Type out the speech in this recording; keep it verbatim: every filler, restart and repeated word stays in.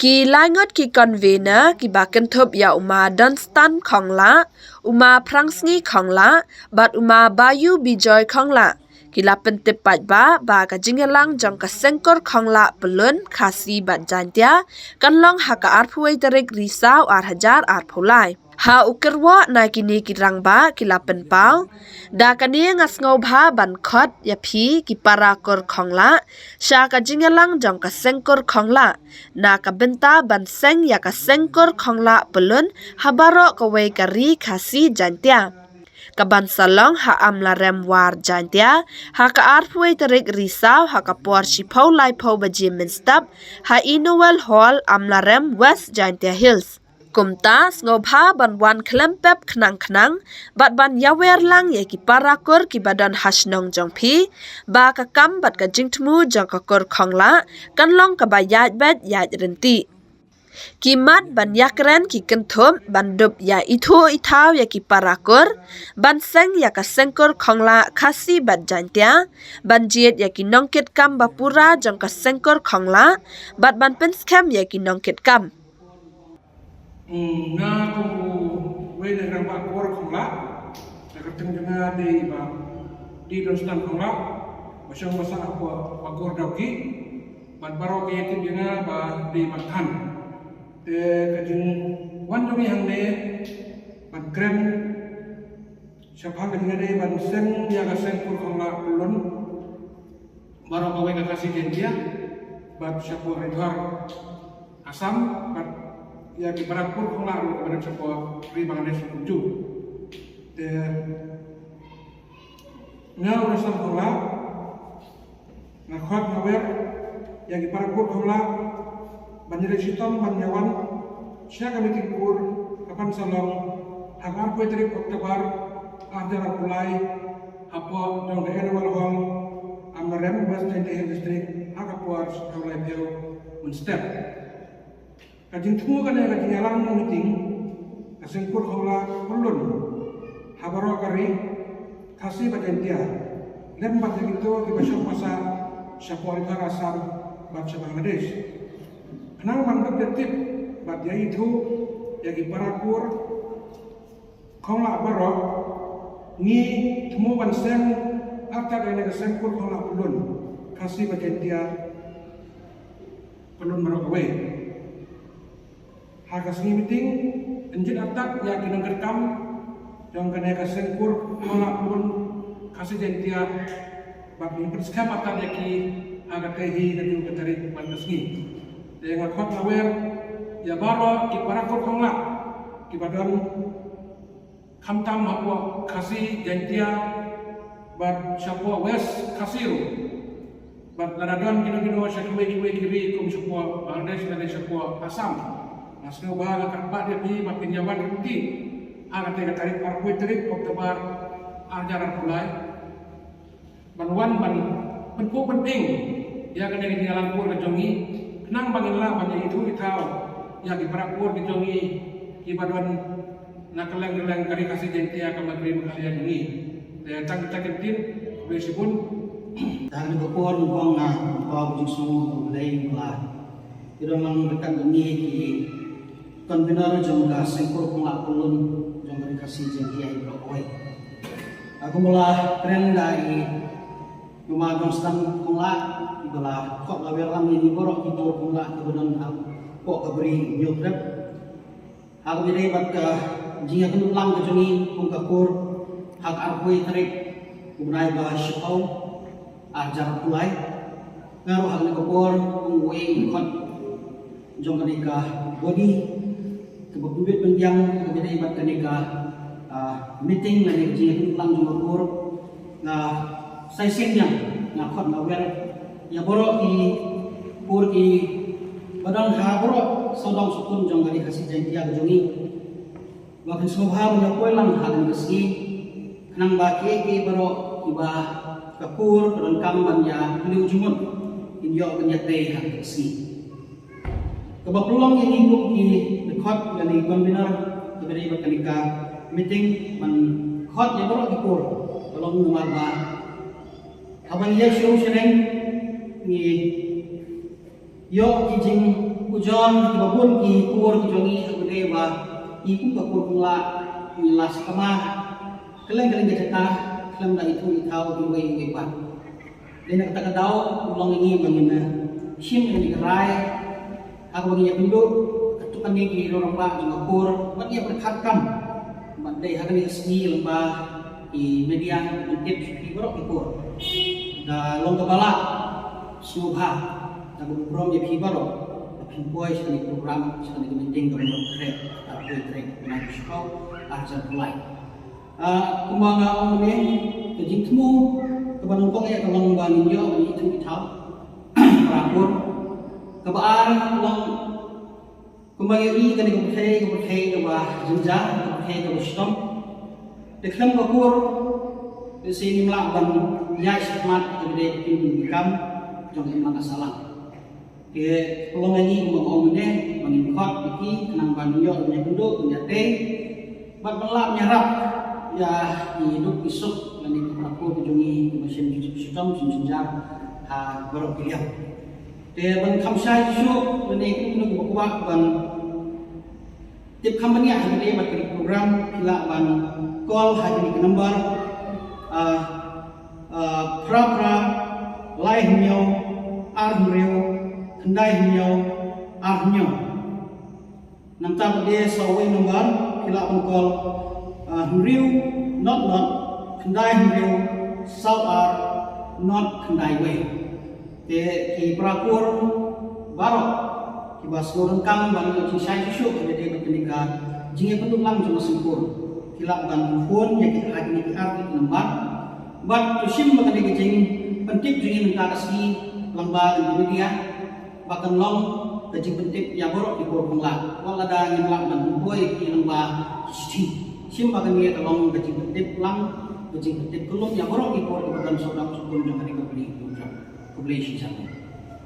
Ki laingut ki convener kiba kynthup ïa u Ma Donstan Khongla, u Ma Phrangsngi Khongla bad u Ma Bayu Bijoy Khongla ki la pyntip paidbah ba ka jingïalang jong ka seng kur Khongla Pyllun Khasi bad Jaintia kan long ha ka arphew wei tarik Risaw ar hajar arphew lai. Ha u kyrwoh na kine ki rangbah ki la pynpaw, da kane nga sngewbha ban khot ïa phi ki para kur Khongla sha ka jingïalang jong ka seng kur Khongla na ka bynta ban seng ïa ka seng kur Khongla Pyllun ha baroh kawei ka ri Khasi Jaintia. Ka ban sa long ha Amlarem War Jaintia ha ka arphew wei tarik Risaw ha ka por shiphew laiphew baje mynstep ha Inowell Hall, Amlarem, West Jaintia Hills. Kumta sngewbha ban wan khlem pep khnang khnang bad ban ïawer lang ïa ki para kur kiba don ha shnong jong phi ba ka kam bad ka jingthmu jong ka kur Khongla kan long kaba ïaid beit ïaid ryntih. Ki mat ban ïakren ki kynthup ban dup ïa ithuh ithaw ïa ki para kur, ban seng ïa ka seng kur Khongla Khasi bad Jaintia, ban jied ïa ki nongkitkam ba pura jong ka seng kur Khongla bad ban pynskhem ïa ki nongkitkam. Hmm, nga kum u wei na rangbah kur Khongla, ka kyrteng jong nga dei Bah D. Donstan Khongla, ba shong ba sah hapoh ba kur Dawki, bad baroh ki ïatip ïa nga ba dei Bah Than. Te ka jingwan jong ngi hangne ban kren shaphang ka jingïadei ban seng ïa ka seng kur Khongla Pyllun baroh kawei ka Khasi Jaintia bad shapoh Ri Dhor Assam, bad ïa ki para kur Khongla ruh kiba don shapoh ri Bangladesh kumjuh. Te nga u Donstan Khongla nga khot nga wer ïa ki para kur Khongla ban ïaleh shitom ban ïawan sha ka meeting kur ka ban sa long ha ka arphew tarik October ar hajar arphew lai, hapoh jong ka Annual Hall, Amlarem, West Jaintia Hills District, ha ka por shiphew laiphew mynstep. Ka jingthmu kane ka jingïalang meeting ka seng kur Khongla Pyllun ha baroh ka ri Khasi bad Jaintia, lem bad ïa kito kiba shong ba sah shapoh Ri Dhor Assam bad sha Bangladesh, khnang ban dup ïa tip bad ïa ithuh ïa ki para kur Khongla baroh. Ngi thmu ban seng artat ïa kane ka seng kur Khongla Pyllun Khasi bad Jaintia Pyllun baroh kawei. Ha ka sngi meeting yn jied artat ïa ki nongkitkam jong kane ka seng kur Khongla Pyllun Khasi Jaintia bad ngin pynskhem artat ïa ki ha kata hi kata ka tarik bad ka sngi. Te nga khot nga wer ïa baroh ki para kur Khongla kiba don khamtam hapoh Khasi Jaintia bad shapoh West Khasi ruh. Bad lada don kino kino sha kiwei kiwei ki ri kum shapoh Bangladesh lane shapoh Assam, nga sngewbha nga kyrpad ïa phi ba phin ïawan ryntih ha kata ka tarik arphew tarik October ar hajar arphew lai. Ban wan ban pynkup pynping ïa kane ka jingïalang kur ka jong ngi, khnang ba ngin lah ban ïa ithuh ithaw ïa ki para kur ki jong ngi kiba don na kylleng kylleng ka ri Khasi Jaintia ka Meghalaya jong ngi. Te tang kita ki ktien, khublei shibun. Tang kita por ngkong nga, ngkong jingsngew khublei ba ki don lang ryngkat jong ngi ki convener jong ka seng kur Khongla Pyllun jong ka ri Khasi Jaintia hi baroh kawei. Aku mula kren da i Mama Donstan Khongla, iba la khot la wer lang ïa ngi baroh ki kur Khongla kiba don hapoh ka bri Hynñiewtrep. Ha kaba ïadei bad ka jingïakynduh lang ka jong ngi kum ka kur ha ka arphew tarik u bnai ba shiphew ar hajar arphew lai. Nga ruh ha kane ka por kum uwei u khot jong kane ka body kaba pynbit pynbiang kaba ïadei bad kane ka, ah, meeting lane ka jingïakynduh lang jong ka kur. Nga sa shisien biang nga khot nga wer ïa baroh ki kur kiba don ha baroh sawdong sawkun jong ka ri Khasi Jaintia ka jong ngi. Ba phin sngewbha ban ïa poi lang ha kane ka sngi khnang ba kiei kiei baroh kiba ka kur ka donkam ban ïa pynlong jingmut kin ïoh ban ïa tei ha kane ka sngi. Kaba pynlong ïa ngi kum ki dkhot lane convener kaba dei bad kane ka meeting ban khot ïa baroh ki kur ka long namar ba haba ngi ïa shu shaneng ngi ïoh ki jing Jong kiba bun ki kur ki jong ngi ha kane ba ki kum ka kur Panglah ngi la sakma kylleng kylleng ka jaka khlem da ithuh ithaw kiwei kiwei pat. Dei na kata ka daw u long ïa ngi ba ngin shim ïa kane ka rai ha kaba ngin ïakynduh katto katne ki rangbah jong ka kur bad ïa pyrkhat kam bad dei ha kane ka sngi lyngba ki media ban tip sha phi baroh ki kur. Da long kaba lah sngewbha da kaba burom ïa phi baroh ba phin poi sha kane ka program, sha kane ka meeting kaba long khreh arphew tarik u bnai Shiphew arhajar arphew lai. Ah, kumba nga ong mynne, ka jingthmu kaba nyngkong ïa ka long ba ngin ïoh ban ithuh ithaw para kur. Kaba ar long kumba ngi ïohi kane ka pyrthei, ka pyrthei kaba jynjar, ka pyrthei kaba shitom. Te khlem ka kur te shi ngim lah ban ïaid shakhmat ïa kaba dei ka ktien ka kam jong ka imlang ka sahlang. Te ka long ïa ngi kumba nga ong mynne ba ngin khot ïa ki khnang ban ïoh ban ïakynduh ban ïatei bad ban lah ban ïarap ïa ki duk ki suk lane ki para kur ki jong ngi kiba shim shitom shim jynjar ha baroh ki liang. Te ban kham shai shuh lane kino kino kiba kwah ban tip kham bniah ha kane bad kane ka program, phi lah ban call ha kine ki number, ah, ah, phra phra lai hynñiew ar hynriew khyndai hynñiew ar hynñiew. Nangta pat de sa uwei number, phi lah ban call, ah, hynriew not not khyndai hynriew saw ar not khyndai wei. Te ki para kur baroh kiba sngewdonkam ban ïoh jingshai shuh shuh ha kane ka jingïakynduh lang jong ka seng kur, ki lah ban phone ïa ki ha kine ki ar tylli ki number. Bad to shim ba kane ka jingpyntip jong ngi mynta ka sngi lyngba kane ka media ba kan long ka jingpyntip ïa baroh ki kur Panglah. Wat lada ngim lah ban pynpoi ïa ki lyngba ki shithi, shim ba kane ka long ka jingpyntip lang, ka jingpyntip kyllum ïa baroh ki kur kiba don sawdong sawkun jong kane ka pyrthei. Khublei shibun.